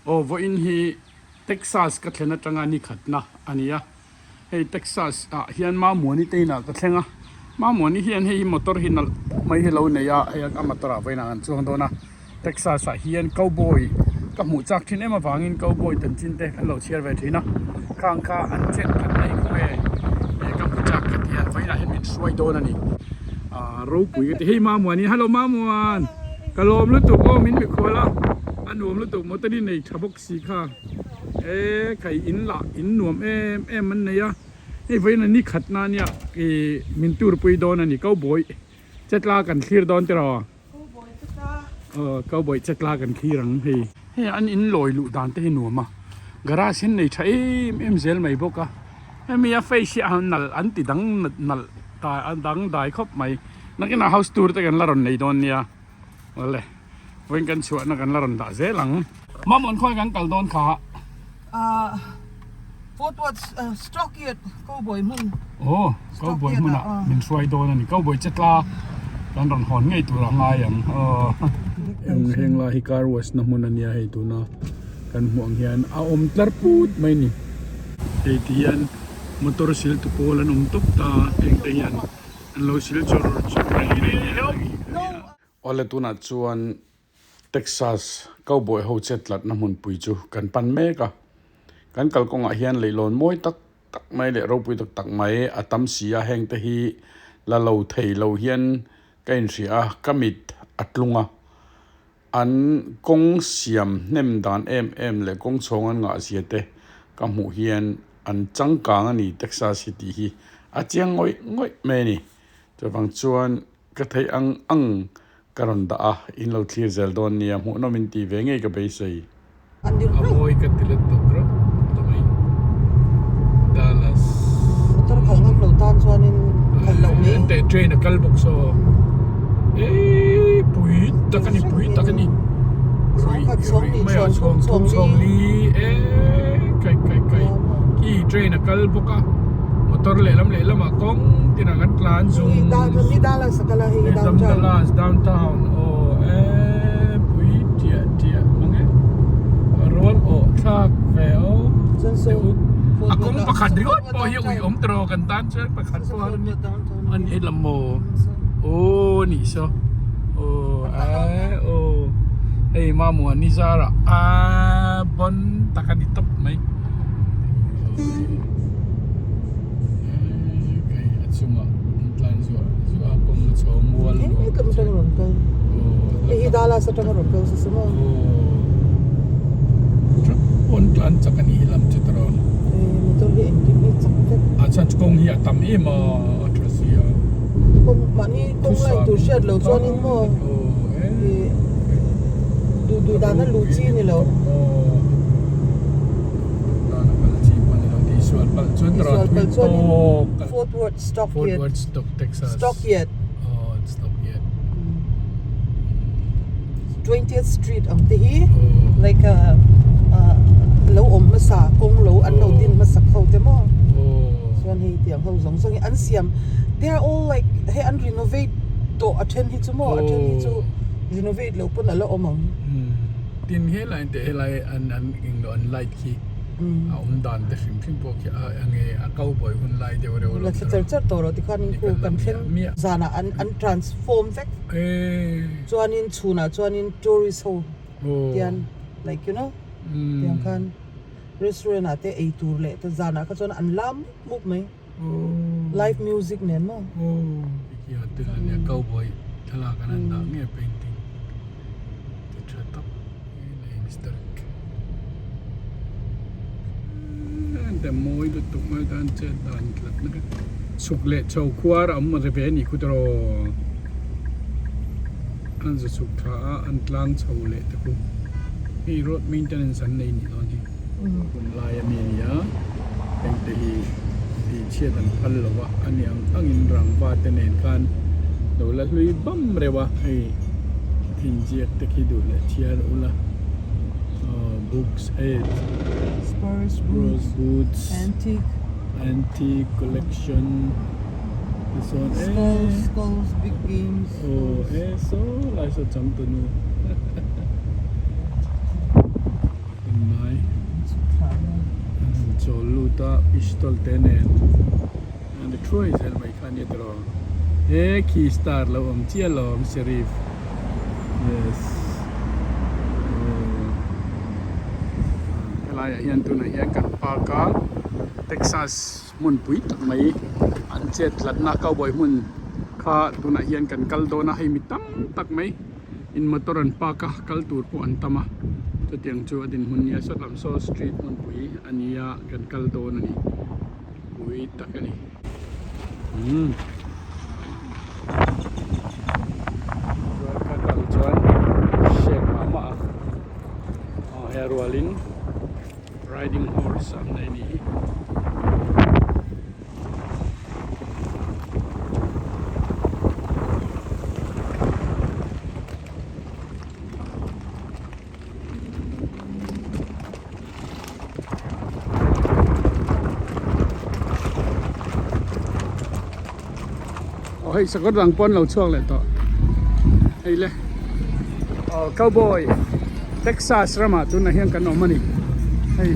Aw vawiin hi Texas ka thlen atanga ni khatna a ni a, hei Texas ah hian Mamuani te inah ka thleng a, Mamuani hian hei hi motor hi nalh pawh mai hi a lo nei a, hei a motor ah vawiin ah kan chuang dawn a, Texas ah hian cowboy ka hmuh chak thin em avangin cowboy chanchin te kan lo chhiar ve thin a, khang kha an chet khat mai khaw nge ka hmu chak ka ti a, vawiin ah hian min hruai dawn a ni, ah ropui ka ti, hei Mamuani hello Mamuan ka lawm lutuk aw min mikhual a, a nuam lutuk motor hi nei tha bawk si kha e khai in lah in nuam em em an nei a hei vawiin a ni khat na nia ih min tur pui dawn a ni cowboy chetla kan thlir dawn tiraw aw cowboy chetla kan thlir ang hei hei an in lawi luh dan te hi nuam a garage hi an nei tha em em zel mai bawk a hemi a face hi a nalh an ti dang nalh a dang dai khawp mai nakinah house tour te kan la rawn nei dawn nia. Awle, vawiin kan chhuahna kan la rawn dah zel ang. Mamaw'n khawi kan kal dawn kha? Ahh, Fort Worth Stockyard Cowboy hmun. Aw, Cowboy hmunah min hruai dawn a ni. Cowboy che tla kan rawn hawn ngei tur a ngai ang. Aw. Eng heng lai hi car wash na hmun a nia hei tuna kan hmuh ang hian a awm tlar put mai ni. Hei ti hian motor sil tu pawl an awm tawp ta heng te hian. An lo sil chur chur reng mai a ni. Awle tunah chuan Texas cowboy ho chet tlatna hmunpui chu kan pan mek a. Kan kalkawngah hian leihlawn mawi tak tak mai leh ropui tak tak mai a tam si a, heng te hi la lo thei lo hian ka inhria a, ka mit a tlung a. An kawng siam hnem dan em em leh kawng chhawng an ngah zia te ka hmuh hian an changkang a ni Texas hi tih hi a chiang ngawih ngawih mai a ni. Chuvang chuan ka theih ang ang ka rawn dah a, in lo thlir zel dawn nia hmuhnawm in tih ve ngei ka beisei. A mawi ka ti let tawp reuh ta mai. Dallas. Motor khalh ngam lo tan chuanin khalh loh mai. Enteh train a kal bawk saw. Eii pui tak a ni pui tak a ni. Ruih ruih mai a chhawng thum chhawng li eii kai kai kai khi train a kal bawk a motor lehlam lehlamah kawng tinah kan tlan zung. Dallas a kal a hei downtown. Dallas downtown aw eee pui tiah tiah mang e a rual awh thlak ve aw a kawng pakhat ringawt pawh hi ui awm tawh kan tan chuan pakhat pawh a ni an he lam maw aw nih saw aw eee aw hei mamawh ni zarah aa bawn tak a ni tawp mai eee kei a chungah an tlan zuah zuah a kawng a chho mual nuam. Hei hi Dallas atanga rawn kal sa maw? Truck pawh an tlan chak a nih hi lam chu tawrh. Motor hi engkim hi chak vek. A chhan chu kawng hi a tam em a a tha si a. Kawng mahni kawng line tur hriat loh chuanin maw duh duh dana luh chi ni lo. Dana kal chi pawh ni lo tihsual palh chuan tawrh a thui tawk. Fort Worth Stockyard. Fort Worth Stock Texas. Stockyard. Oh, Stockyard. 20th Street ang te hi like a lo awm hmasa kawng lo an lo din hmasa ho te maw chuan hei tiang ho zawng zawng hi an siam they are all like hei an renovate tawh a then hi chu maw a then hi chu renovate loh pawn a la awm ang. Tin helai te helai an an englo an light khi a awm dan te hrim hrim pawh khi a enge a cowboy hun lai deuh reuh la thla char char tawh rawh tikhan in khu kan thleng zanah an an transform vek chuanin chhunah chuanin tourist ho tian like you know tiang khan restaurant ah te ei tur leh te zanah kha chuan an lam mup mup mai live music nen maw. Cowboy thlalak an han dah ngei painting ti tha tak. Mawi lutuk mai tan chet dan tlat na chhuk leh chho khuar a awm ri ve a nih khu tawh an zu chhuk tha a an tlang chho leh te khu hei road maintenance an nei nih dawn hi hun lai a mi a ni a heng te hi tih chhiat an phal lo va a ni ang ang in rangva te nen khan lo la hlui bam reuh a hei. Inziak te khi duh leh chhiar ula aw books aid Spurs boots boots antique antique collection te sawn e skulls skulls big games aw e saw lai saw changtunu. lut a pistol te nen an ri thuai zel mai kha ania tiraw he khi star lo awm chiah alawm sheriff yes aww helaiah hian tunah hian kan park a Texas hmunpui tak mai an chet tlatna cowboy hmun kha tunah hian kan kal dawn a hei mi tam tak mai. In motor an park a kal tur pawh an tam a chutiang chu a dinhmun nia sawtlam saw street hmunpui a nia kan kal dawn a ni pui tak a ni umm chuan ka kal chuan shake mah mah a aw he rualin riding horse an nei a nih hi. Aw hei sakawr dang pawh an lo chhuak leh tawh hei le aw cowboy Texas ramah tunah hian kan awm a ni hei.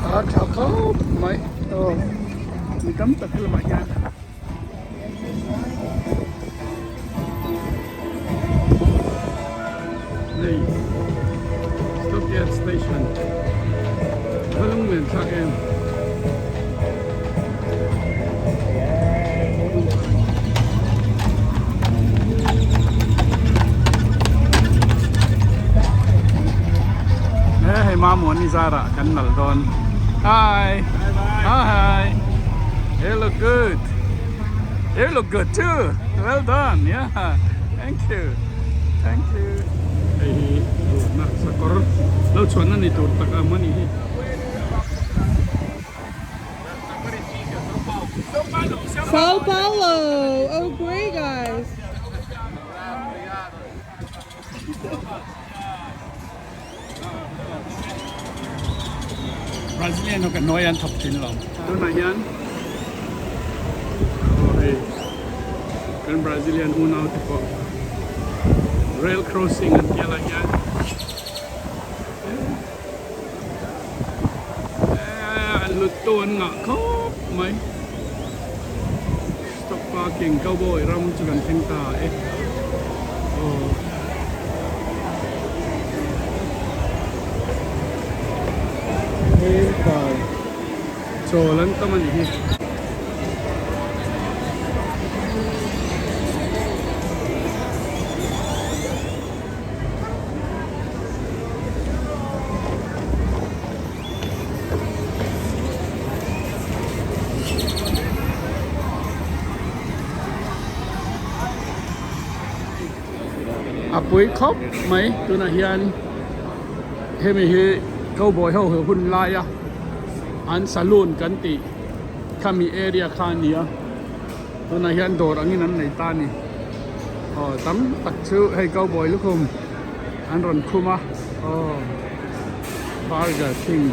A tha khawp mai aw mi tam tak lamah hian hei stop station va lunglen thlak em. He hei Mamuani zarah kan nal dawn Hi Hi You look good You look good too Well done Yeah Thank you Thank you Hei hi luhna sakawr lo chhuahna ni tur tak a mawni hi. Sao Paulo! Oh great guys! Brazilian ho ka hnuai an thawk thin lo. Tunah hian aw hei kan Brazilian unau te pawh rail crossing an tih lai hian an hlut tu an ngah khawp mai. Stock parking cowboy ram chu kan thleng ta e aw. Hepa chawl an tam a nih hi. A pui khawp mai tunah hian hemi hi cowboy ho he hun laia an saloon kan tih khami area kha a ni a tunah hian dawr angin an nei ta a ni aw tam tak chu hei cowboy lukhum an rawn khum a aw burger king.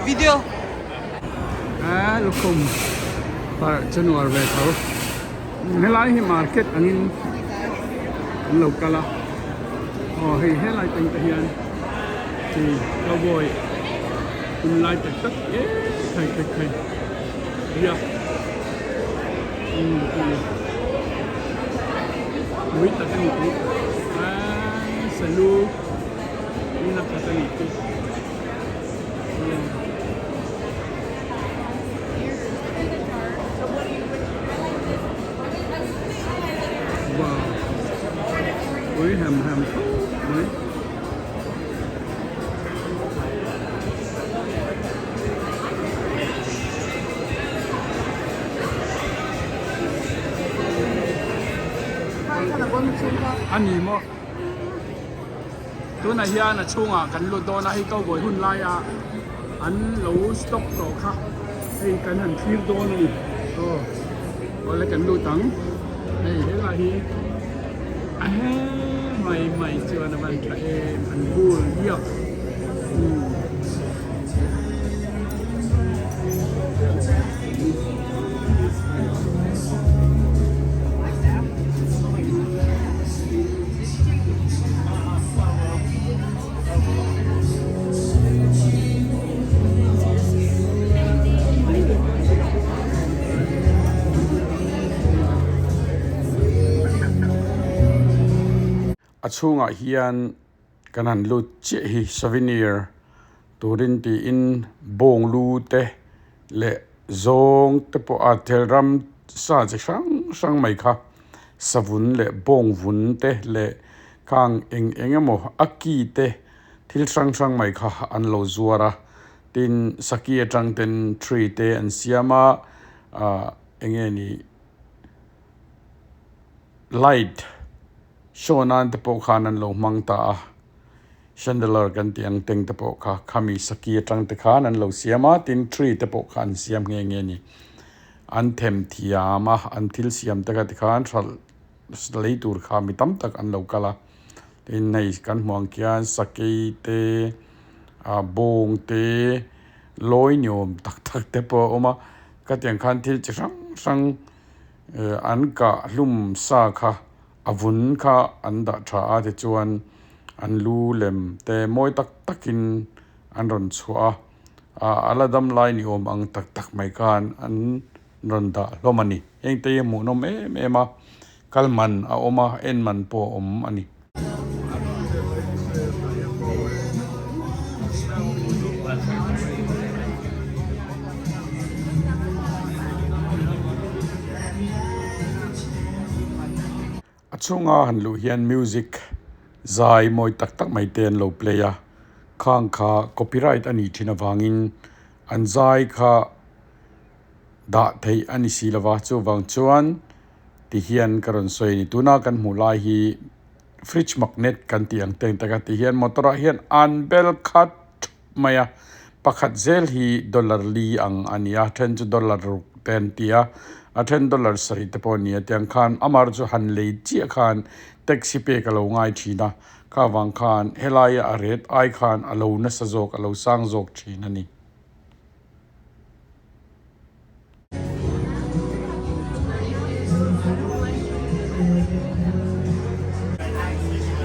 Video. A lukhum parh chu nuar ve tho. Helai hi market angin an lo kal a aw hei helai tang te hian hei cowboy hun lai tak tak e khai khai khai ria umm hei mui tak a ni tih aaa salu in a khat a ni tih aw. Wow pui hem hem khawp mai. A ni maw tunah hian a chhungah kan lut dawn a hei cowboy hun laia an lo stock tawh kha hei kan han thlir dawn a ni aw awle kan lut ang hei helai hi a he mai mai chuan a van tha em an bul biak umm. A chhungah hian kan han lut chiah hi souvenir turin tiin bawng lu te leh zawng te pawh a thel ram sa chi hrang hrang mai kha savun leh bawng vun te leh khang eng eng emaw a ki te thil hrang hrang mai kha an lo zuar a tin saki atang ten tree te an siam a ah eng nge ni light show nan te pawh khan an lo hmang ta a chandelier kan tih ang teng te pawh kha khami saki atang te khan an lo siam a tin tree te pawh kha an siam nghe nghe a ni an them thiam a an thil siam te kha tikhan hralh lei tur kha mi tam tak an lo kal a tin hei kan hmuh ang khian sakei te ah bawng te lawi ni awm tak tak te pawh a awm a khatiang khan thil chi hrang hrang an kah hlum sa kha a vun kha an dah tha a tichuan an lu lem te mawi tak takin an rawn chhuah a ah a la dam lai ni awm ang tak tak mai khan an rawn dah hlawm a ni heng te hi hmuhnawm em em a kal man a awm a en man pawh a awm a ni. A chhunga han luh hian music zai mawi tak tak mai te an lo play a khang kha copyright a nih thin avangin an zai kha dah theih a ni si lova chuvang chuan ti hian ka rawn sawi a ni tuna kan hmuh lai hi fridge magnet kan tih ang teng tak a ti hian motor ah hian an bel khat thup mai a pakhat zel hi dollar li ang a ni a then chu dollar ruk te an ti a a then dollar sarih te pawh a ni a tiang khan amah chu han lei chiah khan taxi pek a lo ngai thin a kha vang khan helaia a ret ai khan a lo nasa zawk a lo sang zawk thin a ni.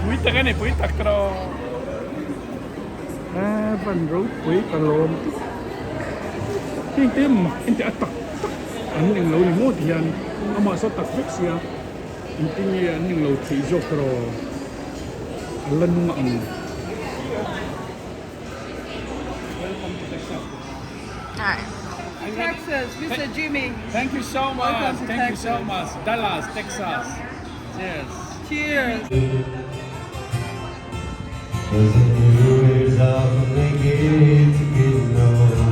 Pui tak a ni pui tak tawh a van ropui ka lawm heng te mak en teh a tak tak an eng lo ni maw ti hian amah saw tak vek sia engtin nge an eng lo theih zawk erawh a la nung ang. Texas, Mr. Jimmy. Thank you so much. Welcome to Thank you Texas. so much. Dallas, Texas. Cheers. Cheers. Cause the new year's off and they get to getting old.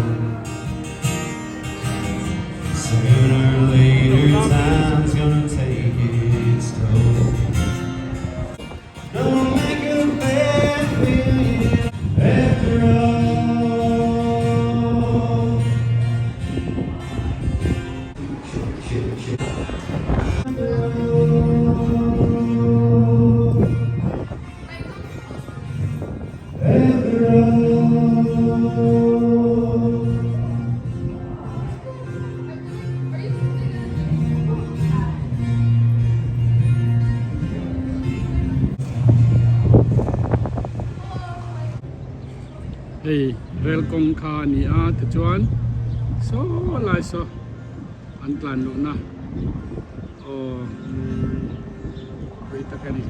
Sooner or later, time's gonna take its toll. Don't make a bad feeling after all. After all. Hei rel kawng kha a ni a tichuan saw lai saw an tlan luhna aw pui tak a ni.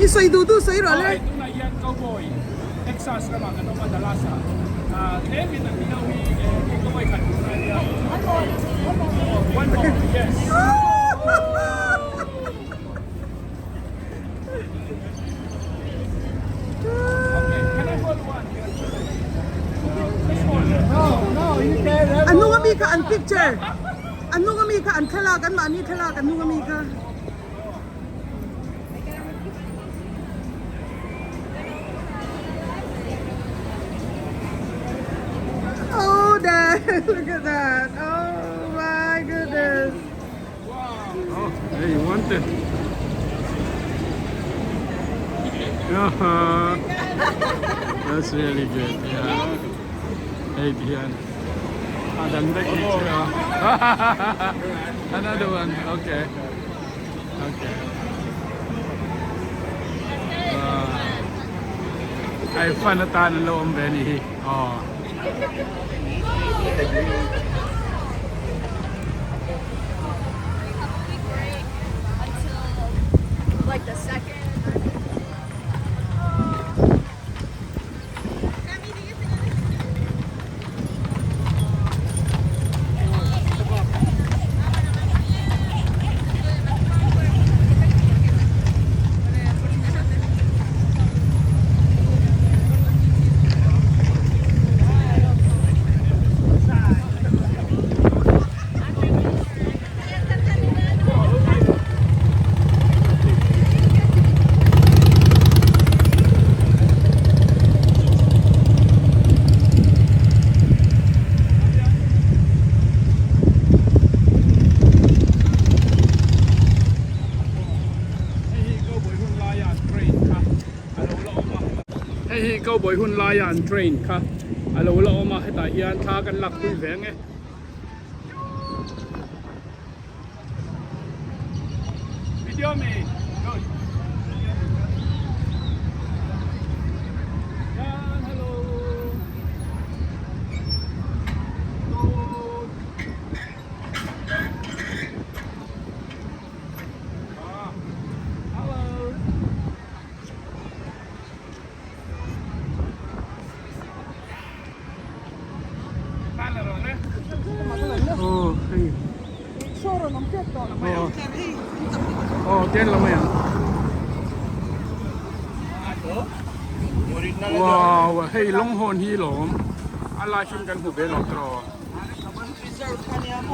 I sawi duh duh sawi rawh le. Texas ramah kan awm a Dallas ah tlemin an nilo hi hei ka vawi khat tur a nia one more yes okay can I hold one A hnung ami kha an picture a hnung ami kha an thlalak an mahni thlalak a hnung ami kha. Oh dad, look at that. Oh my goodness. Oh, hey, you want it? Uh-huh. That's really good. Yeah. Hey, Tian. A dang daih hi chu a. Another one. Okay. Okay. Ai fan atan an lo awm ve anih hi. Aw. Hei hi cowboy hun laia an train kha a lo la awm a hetah hian thla kan lak pui ve ang e. Video me. Good. Yan, hello. Good. Ah, hello. Wow hei longhorn hi lawm a live in kan hmu ve lo tawh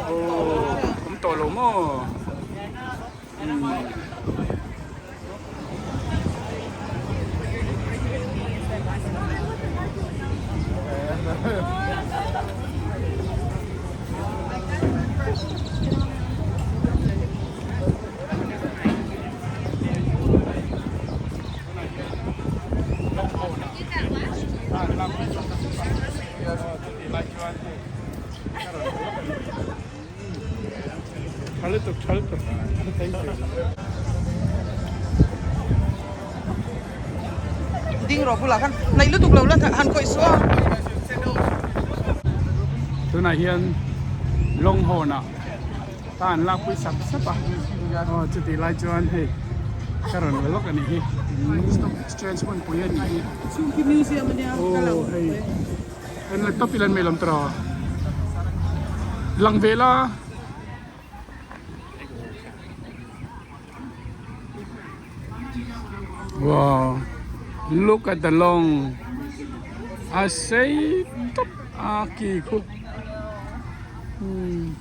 aw awm tawh lo maw. Tha lutuk tha lutuk thank you. Ding rawh bulah khan hnaih lutuk lo la han khawih suh a. Tunah hian Longhorn ah ta an lakpui sap sap a, aw chutih lai chuan hei ka rawn la lawk a nih hi. Stock exchange hmunpui a nih hi. Chhung khi museum a nia ka lang Aw hei en la top ila an mai lam tawh a lang ve la. Wow look at the long a sei tawp a ki khu umm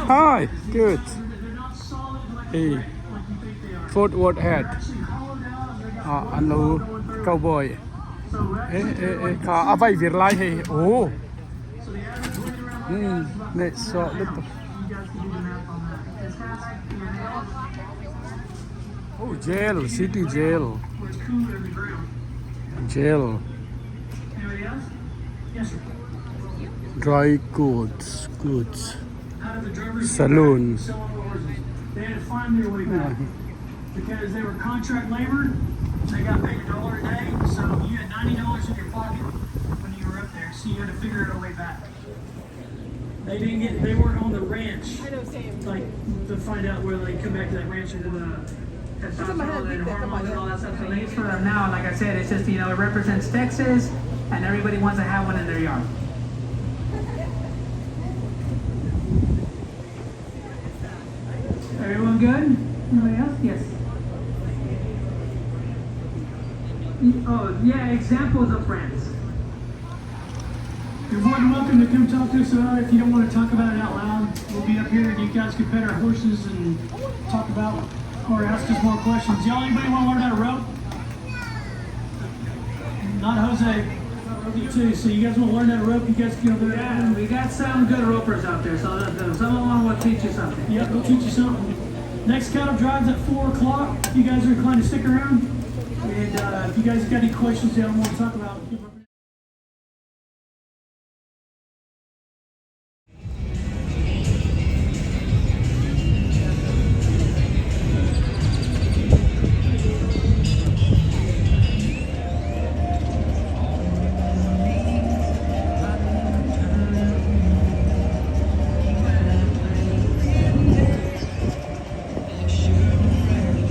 hi good hei Fort Worth hat ah an lo cowboy eh eh eh kha a vai vir lai hei aw. Umm ngaihsawh lutuk oh jail city jail jail dry goods goods saloon. So you had to figure out a way back. They didn't get, they weren't on the ranch. Like, to find out where they come back to that ranch and the testosterone and hormones and all that stuff. So they for them now, like I said, it's just, you know, it represents Texas and everybody wants to have one in their yard. Everyone good? Anybody else? Yes. Oh, yeah, examples of France. You're more than welcome to come talk to us about it if you don't want to talk about it out loud. We'll be up here and you guys can pet our horses and talk about or ask us more questions. Y'all, anybody want to learn how to rope? Not Jose. You too. So you guys want to learn how to rope? You guys can go there. Yeah, we got some good ropers out there. So someone will teach you something. Yep, they'll teach you something. Next cattle drive's at 4 o'clock. If you guys are inclined to stick around. And uh, if you guys got any questions you want to talk about,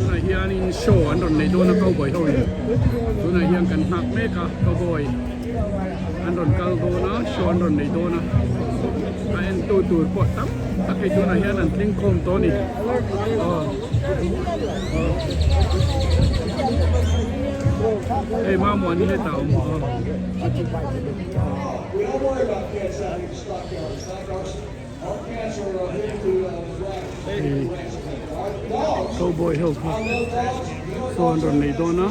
Tunah hianin show an rawn nei dawn a cowboy ho in tunah hian kan nghak mek a cowboy an rawn kal dawn a show an rawn nei dawn a a en tu tur pawh tam tak hei tunah hian an tling khawm tawh a ni aw hei Mamuan hi hetah a awm aw. Hei cowboy ho kha show an rawn nei dawn a.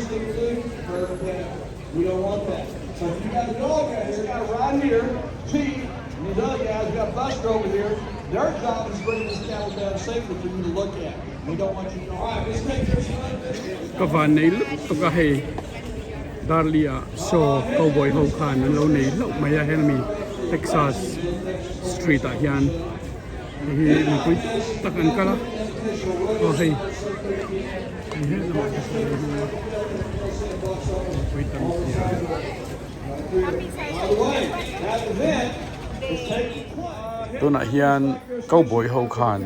We don't want that. So if you got a dog out here, got right here, Chief, and these other guys, we got Buster over here. Their job is bringing this cattle down safely for you to look at. We don't want you to, all right, let's take this. Ka van nei lutuk a hei Darli ah saw cowboy ho khan an lo nei hlauh mai a hemi Texas street ah hian hei hi mipui tak an kal a aw hei. Tunah hian cowboy ho khan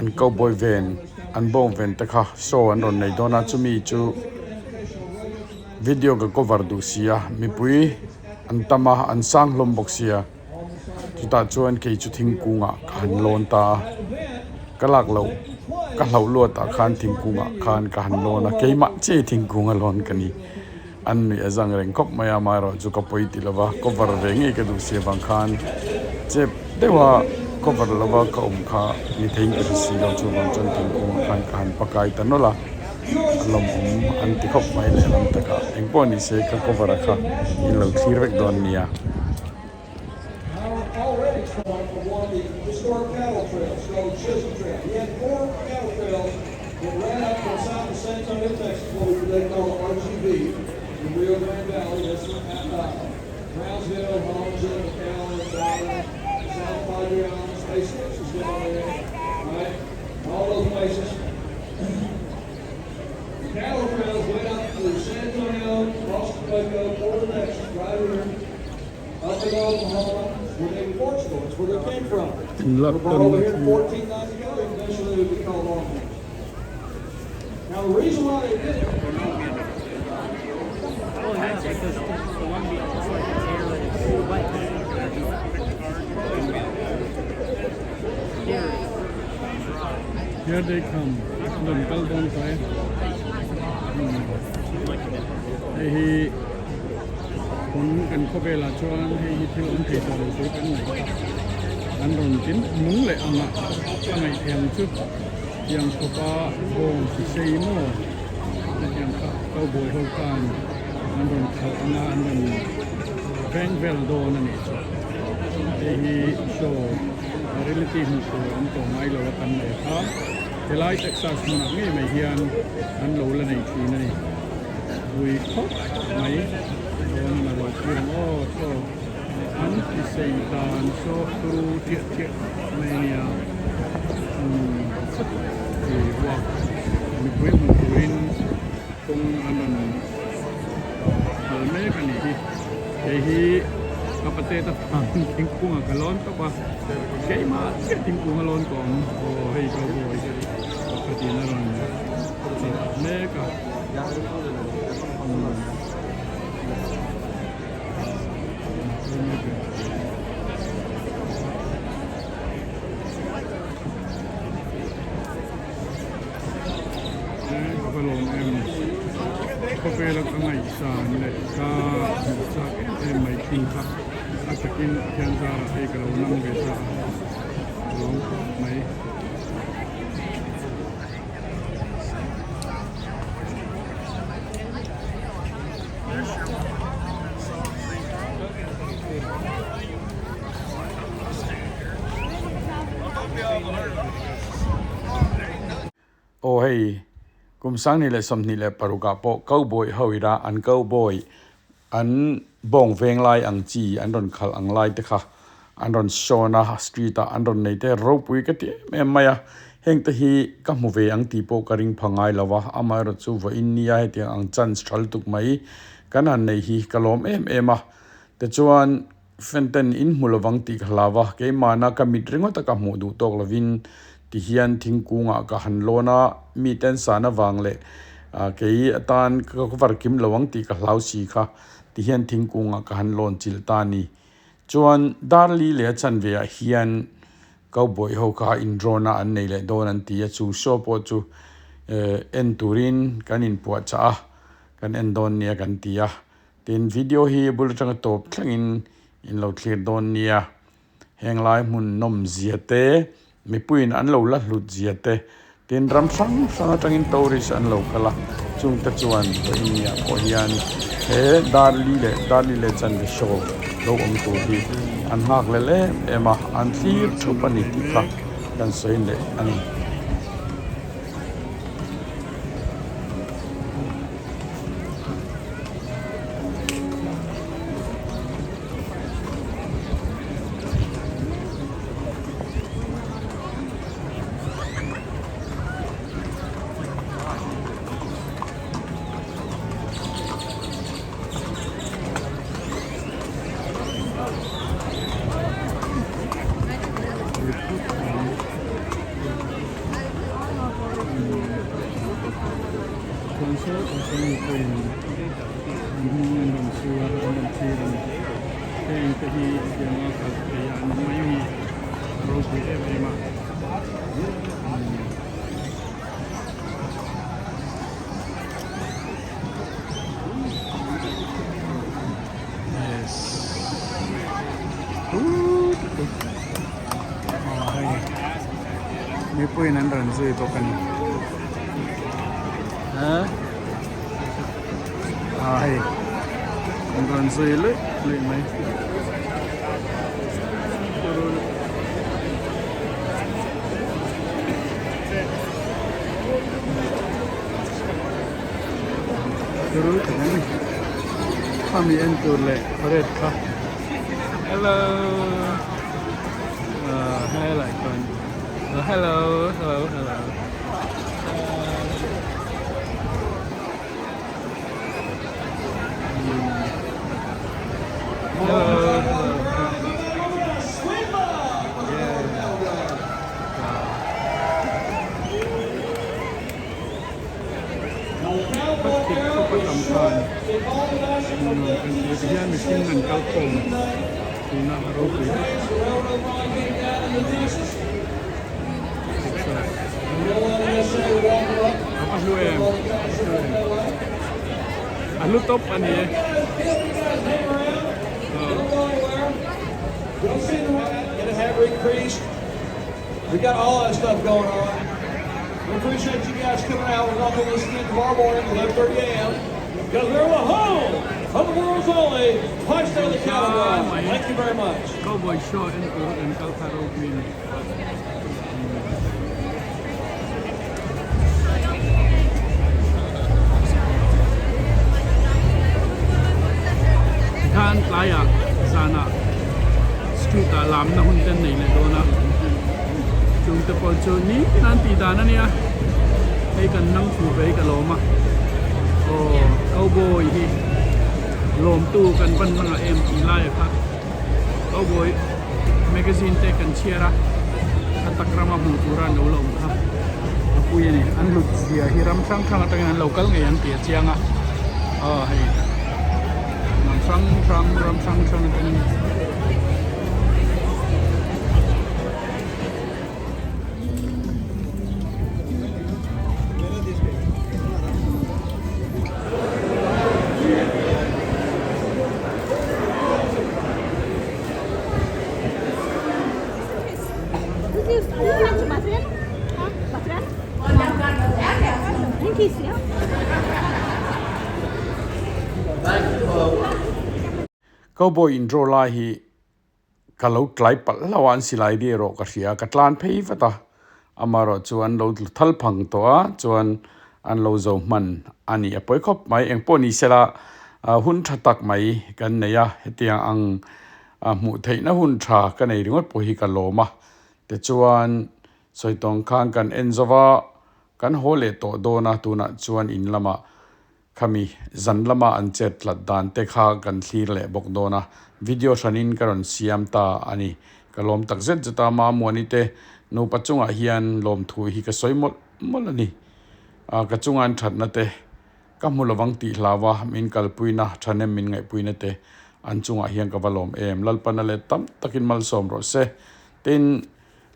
an cowboy ven an bawng ven te kha show an rawn nei dawn a chumi chu video ka cover duh si a mipui an tam a an sang hlawm bawk sia. Chutah chuan kei chu thingkungah ka han lawn ta a, ka lak loh ka hlauh luatah khan thingkungah khan ka han lawn a, keimah chiah hi thingkung a lawn ka ni. An nuih a zang reng khawp mai a, amaherawh chu ka pawi ti lova cover ve ngei ka duh si avang khan chep deuha cover lova ka awm kha ni theiin ka hre si lo, chuvang chuan thingkungah khan ka han pakai ta nawlh a, a lawmawm an ti khawp mai lehlam takah engpawh ni se ka cover a kha in lo thlir vek dawn nia. Already from one of the historic cattle trails called Chisholm Trail. He had four cattle trails that ran up from south of San Antonio, Texas, what we today call the RGV, the Rio Grande Valley. That's uh, Brownsville, Harlingen, McAllen, Dallas, South Padre Island, Space Force is down there, right? All those places. The cattle trails went up through San Antonio, across the Waco, Porter, Texas, right here, up in Oklahoma, where they Portugal, that's where they came from. Lap They were brought over tawn here in 1492, eventually it would be called Oklahoma. Now, the reason why they did it Here they come rawn kal dawn ta e hei hi tun kan khawvelah chuan hei hi thil awm thei tawh lo tur kan ngaih an rawn tin nung leh ang a a ngaih theih ang chu. Tiang khawpa bawng chi sei maw hetiang kha cowboy ho khan an rawn khalh ang a an rawn veng vel dawn a nih chu hei hi show reality hmuh tur awm tawh ngai lo a kan nei kha helai Texas hmunah ngei mai hian an lo la nei thin a ni vui khawp mai chuan a lo thlir ang aw saw an ti sei dan saw turu chiah chiah mai a nia umm ih vuak mipui hmuh turin kawng an rawn kal mek a nih hi hei hi ka pate ta phang thingkung ah ka lawn tawp a keimah chiah thingkung a lawn tawh ang aw hei cowboy pakhatin a rawn chawlh mek a umm. Ka va lawm em khawvela ka ngaihsan leh ka hmuh chak em em mai thin kha a takin Pathian zarah hei ka lo nang ve ta a lawm khawp mai. Aw hei, kum 2026 ah pawh cowboy ho ira an cowboy an bawng veng lai ang chi an rawn khalh ang lai te kha an rawn sawn a street ah an rawn nei te ropui ka ti em em mai a heng te hi ka hmu ve ang tih pawh ka ring pha ngai lo a amaherawh chu vawiin nia hetiang ang chance tha lutuk mai kan han nei hi ka lawm em em a tichuan fan ten in hmu lovang tih ka hlau a keimahna ka mit ringawt a ka hmuh duh tawk lovin ti hian thingkung ah ka han lawn a mi ten san avang leh kei atan ka var kim lo ang tih ka hlau si kha ti hian thingkung ah ka han lawn chilh ta a ni. Chuan Darli leh a chanve ah hian cowboy ho kha in drone a an nei leh dawn an ti a, chu show pawh chu en turin kan inpuahchah a, kan en dawn nia kan ti a. Tin, video hi bul atanga tawp thlengin in lo thlir dawn nia. Heng lai hmun nawm zia te, mipuiin an lo la hlut zia te, tin ram hrang hrang atangin tourist an lo kal a, chungte chuan vawiin pawh hian he Darli leh Darli leh Chanve show lo awm tur hi an nghak lel em em a, an thlir thup a ni tih kha kan sawi leh a ni. Chuan saw tah sawn mipuiin an hnung an rawn su a an rawn thlir a ni. Heng te hi hetianga kal thei a an awm mai hi a ropui em em a. Yes. Aw hei mipuiin an rawn zui bawk a ni. Ah hei an rawn zui luih luih mai. Turu tak a ni. Khami en tur leh parade kha. Hello. Ah helai chuan hello hello hello. Nuam kan ti a tihian mihring an kal khawm tihna a ropui vek. Texas a va hlu em a hlu em a hlu tawp a ni e. We got all that stuff going on. We appreciate you guys coming out. We're going to this again tomorrow morning, 11:30 a.m. Because we're the home of the world's only Paisano the Cattle Drive. Thank you very much. Cowboy show en tur an kal kha ropui a ni. Tikhan tlaiah zanah street ah lamna hun te an nei leh dawn a, chung te pawh chu nitin an tih dan a nia, hei kan nang fuh ve hi ka lawm a, aw cowboy hi lawmtu kan van hmangah em tih laia kha cowboy magazine te kan chhiar a, a tak rama hmuh tura an lo la awm kha a pui a ni, an hlut zia hi ram hrang hrang atangin an lo kal ngei an tih a chiang a, aw hei. Hnam hrang hrang ram hrang hrang atangin Cowboy in draw lai hi ka lo tlai palh hlauh a, an silai ri erawh ka hria, ka tlan phei vat a, amaherawh chu an lo thal phang tawh a, chuan an lo zo hman a ni a pawi khawp mai, engpawh ni sela hun tha tak mai kan nei a, hetiang ang hmuh theihna hun tha ka nei ringawt pawh hi ka lawm a, tichuan sawi tawng khan kan en zova kan haw leh tawh dawn a, tunah chuan in lamah Khami zan lama an chet tlat dan te kha kan thlir leh bawk dawn a, video hranin ka rawn siam ta a ni. Ka lawm tak zet zet a, Mamuani te nupa chungah hian lawmthu hi ka sawi mawlh mawlh a ni. Ka chunga an thatna te ka hmu lovang tih hlau a, min kalpuina, thahnem min ngaihpuina te an chungah hian ka va lawm em. Lalpana let tam takin malsawm rawh se. Tin.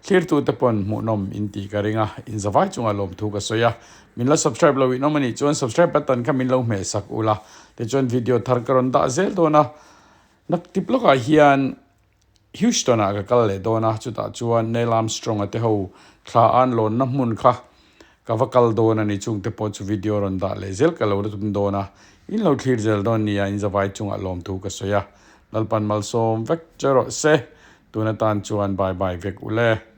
Thlirtute pawn hmuhnawm in tih ka ring a, in zavai chungah lawmthu ka sawi a. Min la subscribe lo inawm a nih chuan subscribe button kha min lo hmeh sak ula, tichuan video thar ka rawn dah zel dawn a. Naktip lawkah hian Houston ah ka kal leh dawn a, chutah chuan Neil Armstrong a te ho thla an lawnna hmun kha ka va kal dawn a ni, chungte pawh chu video rawn dah leh zel ka lo tum dawn a, in lo thlir zel dawn nia, in zavai chungah lawmthu ka sawi a. Lalpan malsawm vek che rawh se. Tun atan chuan bye bye vek ule.